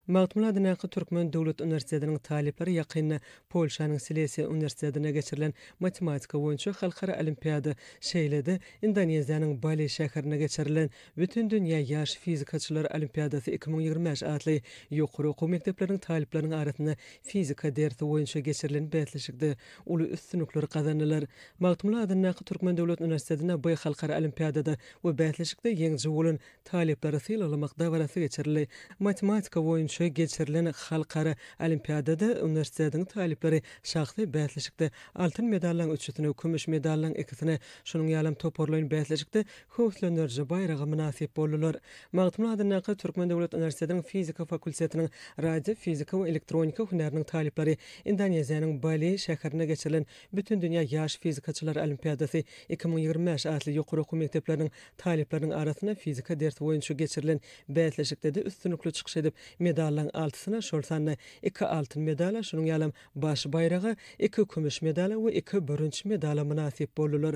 Magtymguly adyndaky Türkmen döwlet uniwersitetiniň talyplary ýakynda Polşanyň Silesiýa uniwersitetinde geçirilen matematika boýunça halkara olimpiada, şeýle-de Indoneziýanyň Bali şäherinde geçirilen Bütindünýä ýaş fizikaçylar olimpiadasy 2025 atly ýokary okuw mekdepleriniň talyplarynyň arasynda fizika dersi boýunça geçirilen bäsleşikde uly üstünlikleri gazandylar. Magtymguly adyndaky Türkmen döwlet uniwersitetinde bu halkara olimpiadada we bäsleşikde ýeňiji bolan talyplary sylaglamak dabarasy geçirildi. Matematika boýunça geçirilen halkara olimpiadada uniwersitetiň talyplary şahsy bäsleşikde altyn medallaryň üçüsine, kümüş medallaryň ikisine, şonuň ýalam toparlaýyn bäsleşikde höweslendiriji baýraga mynasyp boldular. Magtymguly adyndaky Türkmen döwlet uniwersitetiniň fizika fakultetiniň radio, fizika we elektronika hünäriniň talyplary Indoneziýanyň Bali şäherinde geçirilen Bütindünýä ýaş fizikaçylar olimpiadasy 2025 atly ýokary okuw mekdepleriniň talyplarynyň arasynda fizika dersi boýunça geçirilen bäsleşikde-de üstünlikli çykyş edip, medallaryň altysyna, şol sanda iki altyn medala, şonuň ýalam baş baýraga, iki kümüş medala we iki bürünç medala mynasyp boldular.